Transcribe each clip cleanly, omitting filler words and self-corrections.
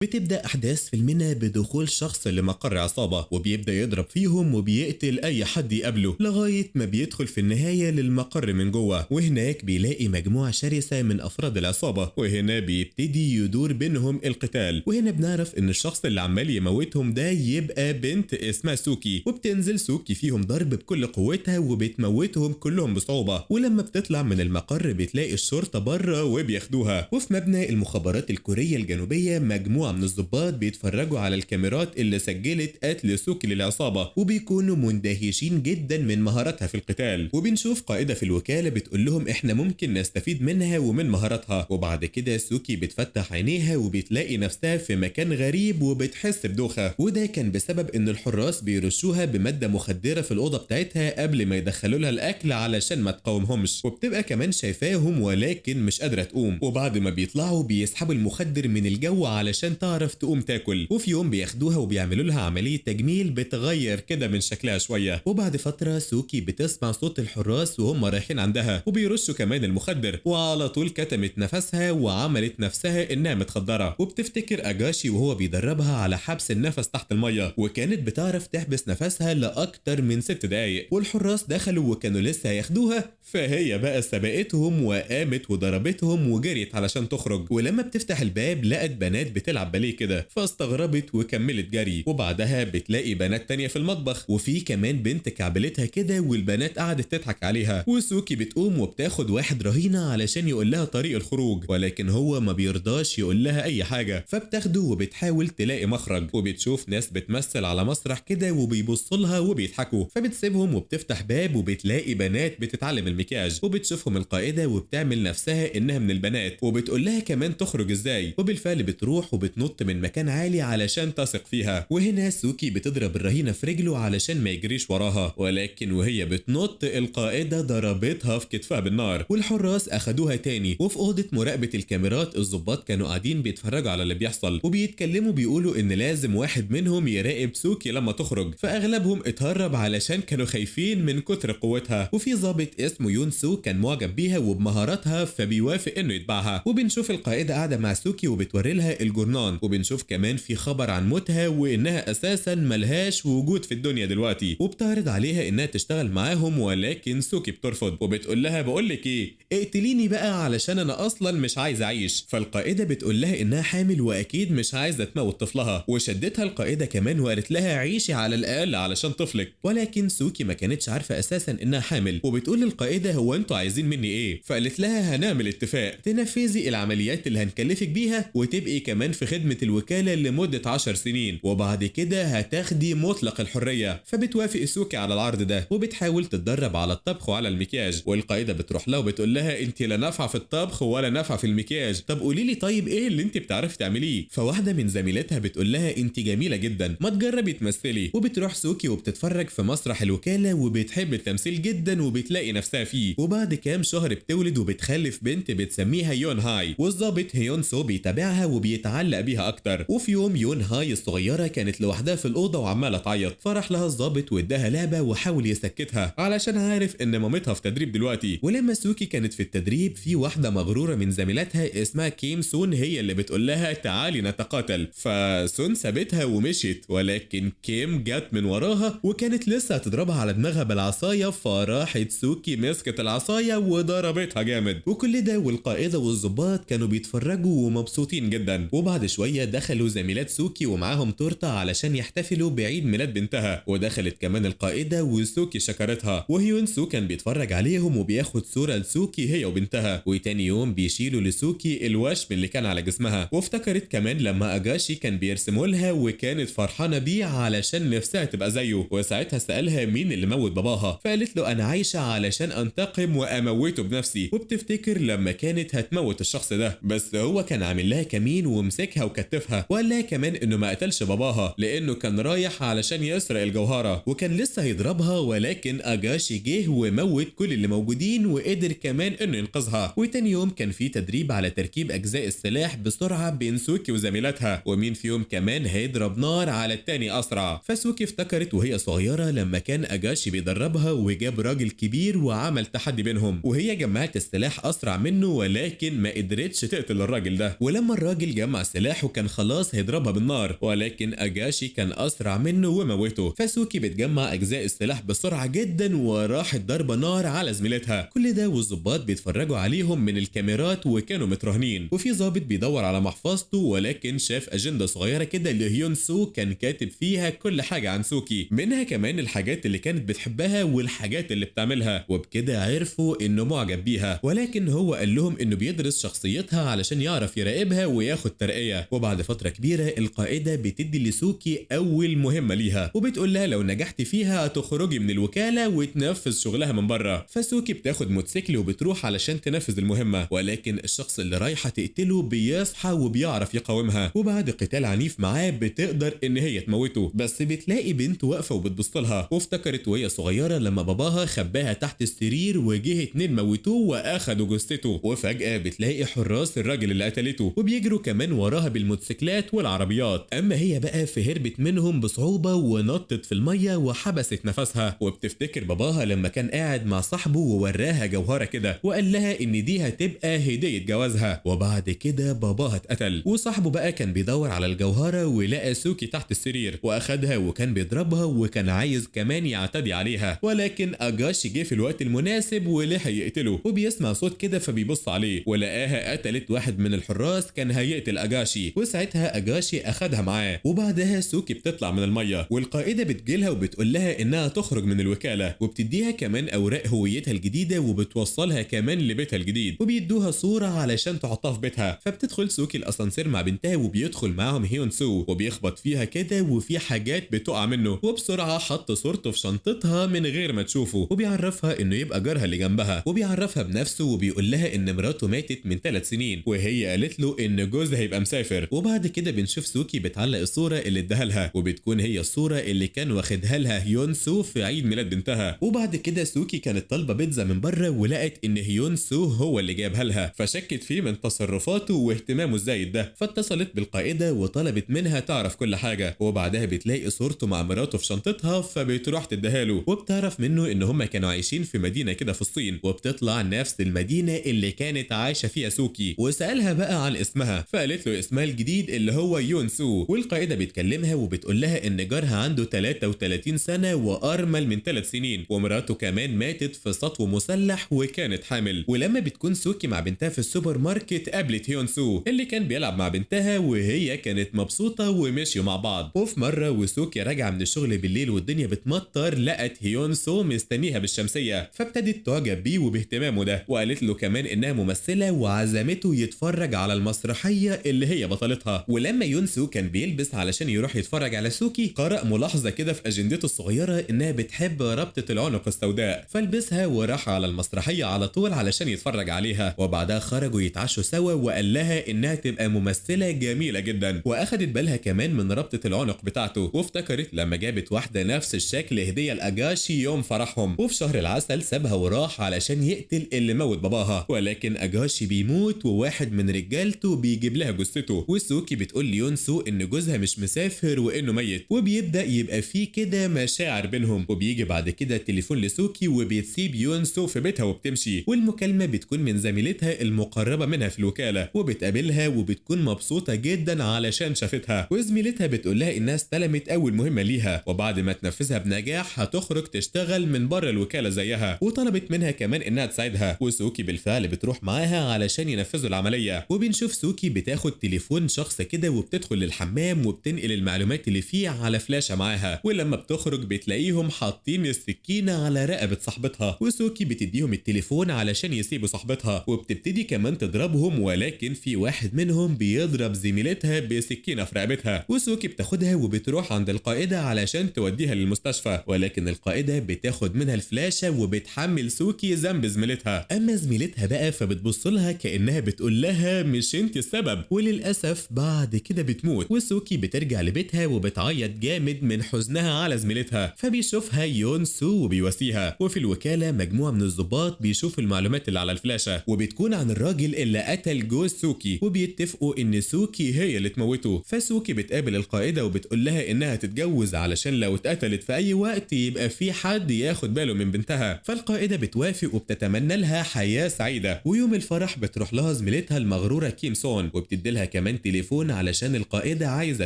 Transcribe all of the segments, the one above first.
بتبدأ أحداث فيلمنا بدخول شخص لمقر عصابة وبيبدأ يضرب فيهم وبيقتل أي حد يقابله لغاية ما بيدخل في النهاية للمقر من جوه، وهناك بيلاقي مجموعة شرسة من أفراد العصابة، وهنا بيبتدي يدور بينهم القتال. وهنا بنعرف إن الشخص اللي عمال يموتهم ده يبقى بنت اسمها سوكي، وبتنزل سوكي فيهم ضرب بكل قوتها وبتموتهم كلهم بصعوبة. ولما بتطلع من المقر بتلاقي الشرطة بره وبياخدوها. وفي مبنى المخابرات الكورية الجنوبية مجموعة من الضباط بيتفرجوا على الكاميرات اللي سجلت قتل سوكي للعصابة، وبيكونوا مندهشين جدا من مهاراتها في القتال. وبنشوف قائدة في الوكالة بتقول لهم احنا ممكن نستفيد منها ومن مهاراتها. وبعد كده سوكي بتفتح عينيها وبتلاقي نفسها في مكان غريب وبتحس بدوخة، وده كان بسبب ان الحراس بيرشوها بمادة مخدرة في الأوضة بتاعتها قبل ما يدخلوا لها الأكل علشان ما تقاومهمش، وبتبقى كمان شايفاهم ولكن مش قادرة تقوم. وبعد ما بيطلعوا بيسحبوا المخدر من الجو علشان تعرف تقوم تاكل. وفي يوم بياخدوها وبيعملوا لها عملية تجميل بتغير كده من شكلها شوية. وبعد فترة سوكي بتسمع صوت الحراس وهم رايحين عندها وبيرشوا كمان المخدر، وعلى طول كتمت نفسها وعملت نفسها انها متخدرة. وبتفتكر اجاشي وهو بيدربها على حبس النفس تحت المية، وكانت بتعرف تحبس نفسها لأكتر من 6 دقايق. والحراس دخلوا وكانوا لسه هياخدوها، فهي بقى سبقتهم وقامت وضربتهم وجريت علشان تخرج. ولما بتفتح الباب لقت بنات بتلعب باليه كده، فاستغربت وكملت جري. وبعدها بتلاقي بنات تانية في المطبخ، وفي كمان بنت كعبلتها كده والبنات قعدت تضحك عليها. وسوكي بتقوم وبتاخد واحد رهينة علشان يقول لها طريق الخروج، ولكن هو ما بيرضاش يقول لها اي حاجة، فبتاخده وبتحاول تلاقي مخرج. وبتشوف ناس بتمثل على مسرح كده وبيبصوا لها وبيضحكوا، فبتسيبهم وبتفتح باب وبتلاقي بنات بتتعلم المكياج، وبتشوفهم القائدة وبتعمل نفسها انها من البنات، وبتقول لها كمان تخرج ازاي. وبالفعل بتروح وبتنط من مكان عالي علشان تثق فيها. وهنا سوكي بتضرب الرهينة في رجله علشان ما يجريش وراها، ولكن وهي بتنط القائدة ضربتها في كتفها بالنار، والحراس اخدوها تاني. وفي أوضة مراقبة الكاميرات الضباط كانوا قاعدين بيتفرجوا على اللي بيحصل وبيتكلموا، بيقولوا ان لازم واحد منهم يراقب سوكي لما تخرج، فاغلبهم اتهرب علشان كانوا خايفين من كتر قوتها. وفي ضابط اسمه يونسو كان معجب بيها وبمهاراتها فبيوافق انه يتبعها. وبنشوف القائدة قاعدة مع سوكي وبتوري لها الجورنان، وبنشوف كمان في خبر عن موتها وانها اساسا ملهاش وجود في الدنيا دلوقتي، وبتعرض عليها انها تشتغل معاهم، ولكن سوكي بترفض وبتقول لها بقول لك ايه، اقتليني بقى علشان انا اصلا مش عايزه اعيش. فالقائدة بتقول لها انها حامل واكيد مش عايزه تموت طفلها، وشدتها القائدة كمان وقالت لها عيشي على الاقل علشان طفلك. ولكن سوكي ما كانتش عارفه اساسا انها حامل، وبتقول للقائدة هو انتوا عايزين مني ايه؟ فقالت لها هنعمل اتفاق، تنفذي العمليات اللي هنكلفك بيها وتبقي كمان في خدمة الوكالة لمدة 10 سنين، وبعد كده هتاخدي مطلق الحرية. فبتوافق سوكي على العرض ده، وبتحاول تتدرب على الطبخ وعلى المكياج. والقائدة بتروح لها وبتقول لها انت لا نافعة في الطبخ ولا نافعة في المكياج، طب قولي لي طيب ايه اللي انت بتعرفي تعمليه؟ فواحدة من زميلتها بتقول لها انت جميلة جدا، ما تجربي تمثلي. وبتروح سوكي وبتتفرج في مسرح الوكالة وبتحب التمثيل جدا وبتلاقي نفسها فيه. وبعد كام شهر بتولد وبتخلف بنت بتسميها يون هاي، والظابط هيون سو بيتابعها وبيتعلق بيها اكتر. وفي يوم يون هاي الصغيرة كانت لوحدها في الأوضة وعمالة تعيط، فرح لها الظابط واداها لعبة وحاول يسكتها علشان عارف ان مامتها في تدريب دلوقتي. ولما سوكي كانت في التدريب في واحدة مغرورة من زميلاتها اسمها كيم سون هي اللي بتقول لها تعالي نتقاتل، فسون سابتها ومشيت، ولكن كيم جت من وراها وكانت لسه هتضربها على دماغها بالعصاية، فراحت سوكي مسكت العصاية وضربتها جامد. وكل ده والقائدة والظباط كانوا بيتفرجوا ومبسوطين جدا. وبعد شوية دخلوا زميلات سوكي ومعاهم تورتة علشان يحتفلوا بعيد ميلاد بنتها، ودخلت كمان القائدة وسوكي شكرتها. وهيونسو كان بيتفرج عليهم وبياخد صورة لسوكي هي وبنتها. وتاني يوم بيشيلوا لسوكي الوشم اللي كان على جسمها، وافتكرت كمان لما اجاشي كان بيرسمه لها وكانت فرحانة بيه علشان نفسها تبقى زيه. وساعتها سألها مين اللي موت باباها، فقالت له انا عايشة علشان انتقم واموته بنفسي. وبتفتكر لما كانت هتموت الشخص ده، بس هو كان عامل لها كمين ومسكها وكتفها، وقال لها كمان انه ما قتلش باباها لانه كان رايح علشان يسرق الجوهرة وكان لسه هيضربها، ولكن اجاشي جه وموت كل اللي موجودين وقدر كمان انه ينقذها. وتاني يوم كان في تدريب على تركيب اجزاء السلاح بسرعة بين سوكي وزميلاتها، ومين فيهم كمان هيضرب نار على التاني اسرع. فسوكي افتكرت وهي صغيرة لما كان اجاشي بيدربها وجاب راجل كبير وعمل تحدي بينهم، وهي جمعت السلاح اسرع منه ولكن ما قدرتش تقتل الراجل ده. ولما الراجل جمع سلاحه السلاح وكان خلاص هيضربها بالنار، ولكن اجاشي كان اسرع منه وموته. فسوكي بتجمع اجزاء السلاح بسرعة جدا وراحت ضربه نار على زميلتها. كل ده والظباط بيتفرجوا عليهم من الكاميرات وكانوا مترهنين. وفي ضابط بيدور على محفظته ولكن شاف اجندة صغيرة كده لهيونسو كان كاتب فيها كل حاجة عن سوكي، منها كمان الحاجات اللي كانت بتحبها والحاجات اللي بتعملها، وبكده عرفوا انه معجب بيها. ولكن هو قال لهم انه بيدرس شخصيتها علشان يعرف يراقبها وياخد ترقيه. وبعد فترة كبيرة القائده بتدي لسوكي اول مهمة ليها وبتقول لها لو نجحت فيها هتخرجي من الوكالة وتنفذ شغلها من بره. فسوكي بتاخد موتوسيكل وبتروح علشان تنفذ المهمة، ولكن الشخص اللي رايحة تقتله بيصحى وبيعرف يقاومها، وبعد قتال عنيف معاه بتقدر ان هي تموته. بس بتلاقي بنت واقفة وبتبص لها، وافتكرت وهي صغيرة لما باباها خباها تحت السرير وجه اتنين موتوه واخدوا جثته. وفجاة بتلاقي حراس الراجل اللي قتلته وبيجروا كمان وراها بالموتوسيكلات والعربيات. اما هي بقى فهربت منهم بصعوبة ونطت في المية وحبست نفسها. وبتفتكر باباها لما كان قاعد مع صاحبه ووراها جوهره كده وقال لها ان دي هتبقى هديه جوازها، وبعد كده باباها اتقتل. وصاحبه بقى كان بيدور على الجوهرة ولقى سوكي تحت السرير واخدها وكان بيضربها وكان عايز كمان يعتدي عليها، ولكن اجاشي جه في الوقت المناسب ولحق يقتله. وبيسمع صوت كده فبيبص عليه ولقاها قتلت واحد من الحراس كان هيقتل اجاشي، وساعتها اجاشي اخدها معاه. وبعدها سوكي بتطلع من المية والقائده بتجيلها وبتقول لها انها تخرج من الوكالة، وبتديها كمان اوراق هويتها الجديدة وبتوصلها كمان لبيتها الجديد، وبيدوها صوره علشان تحطها في بيتها. فبتدخل سوكي الاسانسير مع بنتها وبيدخل معاهم هيونسو وبيخبط فيها كده وفي حاجات بتقع منه، وبسرعة حط صورته في شنطتها من غير ما تشوفه، وبيعرفها انه يبقى جارها اللي جنبها، وبيعرفها بنفسه وبيقول لها ان مراته ماتت من 3 سنين وهي قالت له ان جوزها هيبقى مسافر. وبعد كده بنشوف سوكي بتعلق الصورة اللي اداها لها، وبتكون هي الصورة اللي كان واخدها لها هيونسو في عيد ميلاد بنتها. وبعد كده سوكي كانت طالبه بيتزا من بره ولقت ان هيونسو هو اللي جابها لها، فشكت فيه من تصرفاته واهتمامه الزايد ده، فاتصلت بالقائده وطلبت منها تعرف كل حاجة. وبعدها بتلاقي صورته مع مراته في شنطتها فبتروح تديها له، وبتعرف منه ان هما كانوا عايشين في مدينة كده في الصين، وبتطلع نفس المدينة اللي كانت عايشه فيها سوكي. وسالها بقى عن اسمها فقالت له اسمها الجديد اللي هو يونسو. والقائده بتكلمها وبتقول لها ان جارها عنده 33 سنة وارمل من 3 سنين، ومراته كمان ماتت في سطو مسلح وكانت حامل. ولما بتكون سوكي مع بنتها في السوبر ماركت قابلت هيونسو اللي كان بيلعب مع بنتها وهي كانت مبسوطة ومشيوا مع بعض. وفي مرة وسوكي راجعه من الشغل بالليل والدنيا بتمطر لقت هيونسو مستنيها بالشمسيه، فابتدت تعجب بيه وباهتمامه ده، وقالت له كمان انها ممثلة وعزمته يتفرج على المسرحية اللي هي بطلتها. ولما يونسو كان بيلبس علشان يروح يتفرج على سوكي قرأ ملاحظة كده في اجندته الصغيرة انها بتحب ربطه العنق السوداء، فلبسها وراح على المسرحية على طول علشان يتفرج عليها. وبعدها خرجوا يتعشوا سوا وقال لها انها تبقى ممثلة جميلة جدا، واخدت بالها كمان من ربطه العنق بتاعته، وافتكرت لما جابت واحدة نفس الشكل هديه لاجاشي يوم فرحهم. وفي شهر العسل سابها وراح علشان يقتل اللي موت باباها، ولكن اجاشي بيموت وواحد من رجالته بيجيب لها جثته. وسوكي بتقول ليونسو ان جوزها مش مسافر وانه ميت، وبيبدا يبقى فيه كده مشاعر بينهم. وبيجي بعد كده التليفون لسوكي وبتسيب يونسو في بيتها وبتمشي، والمكالمه بتكون من زميلتها المقربة منها في الوكالة، وبتقابلها وبتكون مبسوطة جدا علشان شافتها. وزميلتها بتقول لها انها استلمت اول مهمة ليها، وبعد ما تنفذها بنجاح هتخرج تشتغل من بره الوكالة زيها، وطلبت منها كمان انها تساعدها. وسوكي بالفعل بتروح معاها علشان ينفذوا العملية. وبنشوف سوكي بتاخد تليفون شخص كده وبتدخل للحمام وبتنقل المعلومات اللي فيه على فلاشه معاها، ولما بتخرج بتلاقيهم حاطين السكينة على رقبة صاحبتها، وسوكي بتديهم التليفون علشان يسيبوا صاحبتها، وبتبتدي كمان تضربهم، ولكن في واحد منهم بيضرب زميلتها بسكينة في رقبتها. وسوكي بتاخدها وبتروح عند القائده علشان توديها للمستشفى، ولكن القائده بتاخد منها الفلاشه وبتحمل سوكي ذنب زميلتها. اما زميلتها بقى فبتبص لها كانها بتقول لها مش انت السبب، وللاسف بعد كده بتموت. وسوكي بترجع لبيتها وبتعيط جامد من حزنها على زميلتها، فبيشوفها يونسو وبيواسيها. وفي الوكالة مجموعة من الضباط بيشوفوا المعلومات اللي على الفلاشه، وبتكون عن الراجل اللي قتل جوز سوكي، وبيتفقوا ان سوكي هي اللي تموته. فسوكي بتقابل القائده وبتقول لها انها تتجوز علشان لو اتقتلت في اي وقت يبقى في حد ياخد باله من بنتها، فالقائده بتوافق وبتتمنى لها حياة سعيدة. ويوم الفرح بتروح لها زميلتها المغروره كيم سون، وبتدي لها كمان كمان تليفون علشان القائده عايزه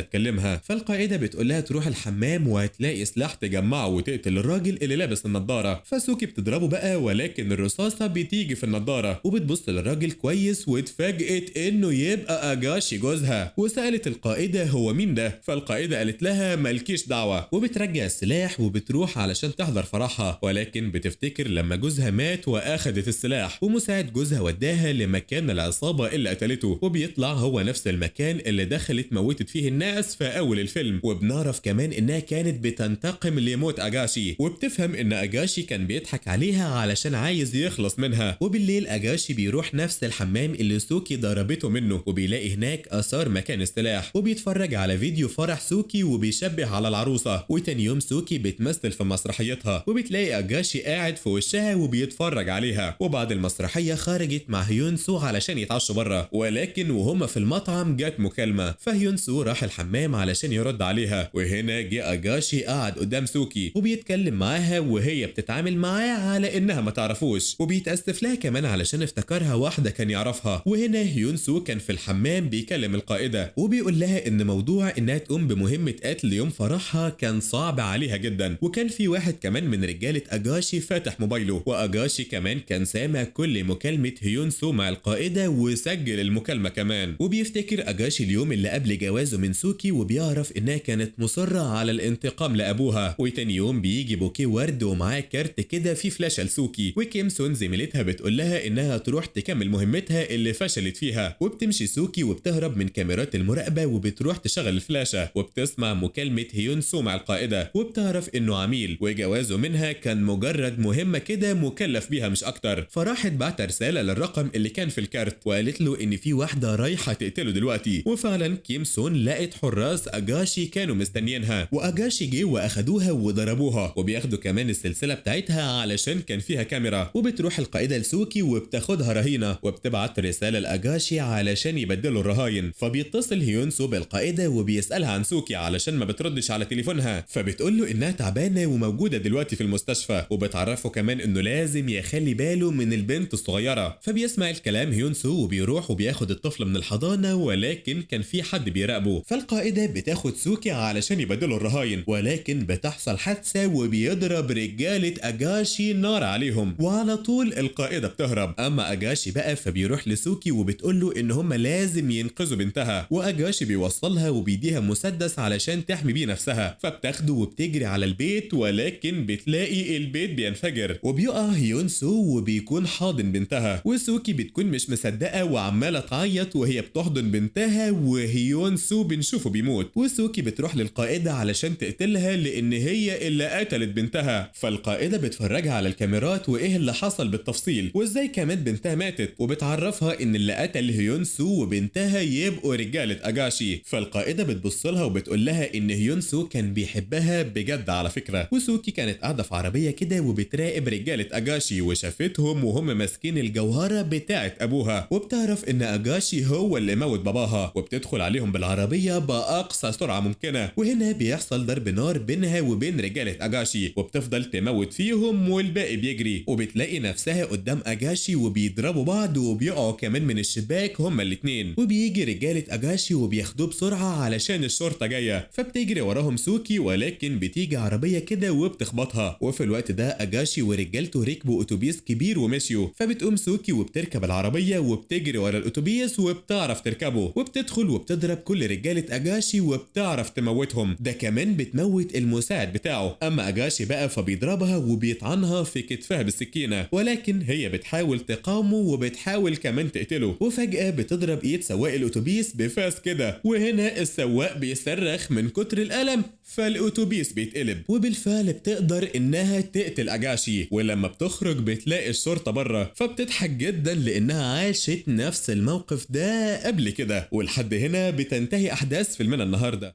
تكلمها. فالقائده بتقول لها تروح الحمام وهتلاقي سلاح تجمعه وتقتل الراجل اللي لابس النضارة. فسوكي بتضربه بقى، ولكن الرصاصة بتيجي في النضارة، وبتبص للراجل كويس واتفاجئت انه يبقى اجاشي جوزها. وسالت القائده هو مين ده؟ فالقائده قالت لها مالكيش دعوه، وبترجع السلاح وبتروح علشان تحضر فرحها، ولكن بتفتكر لما جوزها مات واخدت السلاح، ومساعد جوزها وداها لمكان العصابة اللي قتلته، وبيطلع هو نفس المكان اللي دخلت موتت فيه الناس في اول الفيلم. وبنعرف كمان انها كانت بتنتقم لموت اجاشي، وبتفهم ان اجاشي كان بيضحك عليها علشان عايز يخلص منها. وبالليل اجاشي بيروح نفس الحمام اللي سوكي ضربته منه، وبيلاقي هناك اثار مكان السلاح، وبيتفرج على فيديو فرح سوكي وبيشبه على العروسة. وتاني يوم سوكي بتمثل في مسرحيتها، وبتلاقي اجاشي قاعد في وشها وبيتفرج عليها. وبعد المسرحية خرجت مع هيونسو علشان يتعشوا بره، ولكن وهما في المطعم جت مكالمة، فهيونسو راح الحمام علشان يرد عليها، وهنا جه اجاشي قعد قدام سوكي وبيتكلم معاها، وهي بتتعامل معاه على انها ما تعرفوش، وبيتأسف لها كمان علشان افتكرها واحدة كان يعرفها. وهنا هيونسو كان في الحمام بيكلم القائده وبيقول لها ان موضوع انها تقوم بمهمة قتل يوم فرحها كان صعب عليها جدا، وكان في واحد كمان من رجاله اجاشي فاتح موبايله، واجاشي كمان كان سامع كل مكالمة هيونسو مع القائده وسجل المكالمة كمان. وبيفتكر اجاشي اليوم اللي قبل جوازه من سوكي، وبيعرف انها كانت مصرة على الانتقام لابوها. وتاني يوم بيجي بوكيه ورد ومعاه كارت كده فيه فلاشه لسوكي، وكيمسون زميلتها بتقول لها انها تروح تكمل مهمتها اللي فشلت فيها، وبتمشي سوكي وبتهرب من كاميرات المراقبة وبتروح تشغل الفلاشه، وبتسمع مكالمة هيونسو مع القائده، وبتعرف انه عميل وجوازه منها كان مجرد مهمة كده مكلف بيها مش اكتر. فراحت بعت رسالة للرقم اللي كان في الكارت وقالت له ان في واحدة رايحة تقتله دلوقتي. وفعلا كيمسون لقت حراس اجاشي كانوا مستنيينها، واجاشي جه واخدوها وضربوها، وبياخدوا كمان السلسلة بتاعتها علشان كان فيها كاميرا. وبتروح القائده لسوكي وبتاخدها رهينة، وبتبعت رسالة لاجاشي علشان يبدلوا الرهاين. فبيتصل هيونسو بالقائده وبيسالها عن سوكي علشان ما بتردش على تليفونها، فبتقول له انها تعبانة وموجودة دلوقتي في المستشفى، وبتعرفه كمان انه لازم يخلي باله من البنت الصغيرة. فبيسمع الكلام هيونسو وبيروح وبياخد الطفل من الحضانة، ولكن كان في حد بيراقبه. فالقائده بتاخد سوكي علشان يبدلوا الرهاين، ولكن بتحصل حادثه وبيضرب رجاله اجاشي نار عليهم، وعلى طول القائده بتهرب. اما اجاشي بقى فبيروح لسوكي وبتقول له ان هم لازم ينقذوا بنتها، واجاشي بيوصلها وبيديها مسدس علشان تحمي بيه نفسها. فبتاخده وبتجري على البيت، ولكن بتلاقي البيت بينفجر وبيقع هيونسو وبيكون حاضن بنتها، وسوكي بتكون مش مصدقه وعماله تعيط وهي بتحضن بنتها، وهيونسو بنشوفه بيموت. وسوكي بتروح للقائده علشان تقتلها لان هي اللي قتلت بنتها. فالقائده بتفرجها على الكاميرات وايه اللي حصل بالتفصيل وازاي كمان بنتها ماتت، وبتعرفها ان اللي قتل هيونسو وبنتها يبقوا رجاله اجاشي. فالقائده بتبص لها وبتقول لها ان هيونسو كان بيحبها بجد على فكرة. وسوكي كانت قاعدة في عربية كده وبتراقب رجاله اجاشي، وشافتهم وهم ماسكين الجوهرة بتاعه ابوها، وبتعرف ان اجاشي هو اللي موت باباها، وبتدخل عليهم بالعربية باقصى سرعة ممكنة. وهنا بيحصل ضرب نار بينها وبين رجاله اجاشي، وبتفضل تموت فيهم والباقي بيجري، وبتلاقي نفسها قدام اجاشي وبيضربوا بعض وبيقعوا كمان من الشباك هما الاثنين. وبيجي رجاله اجاشي وبياخدوه بسرعة علشان الشرطة جاية، فبتجري وراهم سوكي، ولكن بتيجي عربية كده وبتخبطها. وفي الوقت ده اجاشي ورجالته ركبوا اتوبيس كبير ومشيوا، فبتقوم سوكي وبتركب العربية وبتجري ورا الاتوبيس وبتعرف تركبه، وبتدخل وبتضرب كل رجاله اجاشي وبتعرف تموتهم، ده كمان بتموت المساعد بتاعه. اما اجاشي بقى فبيضربها وبيطعنها في كتفها بالسكينة، ولكن هي بتحاول تقاومه وبتحاول كمان تقتله. وفجاة بتضرب ايد سواق الاتوبيس بفاس كده، وهنا السواق بيصرخ من كتر الالم، فالاتوبيس بيتقلب، وبالفعل بتقدر انها تقتل اجاشي. ولما بتخرج بتلاقي الشرطة بره، فبتضحك جدا لانها عاشت نفس الموقف ده قبل كده. ولحد هنا بتنتهي احداث فيلمنا النهارده.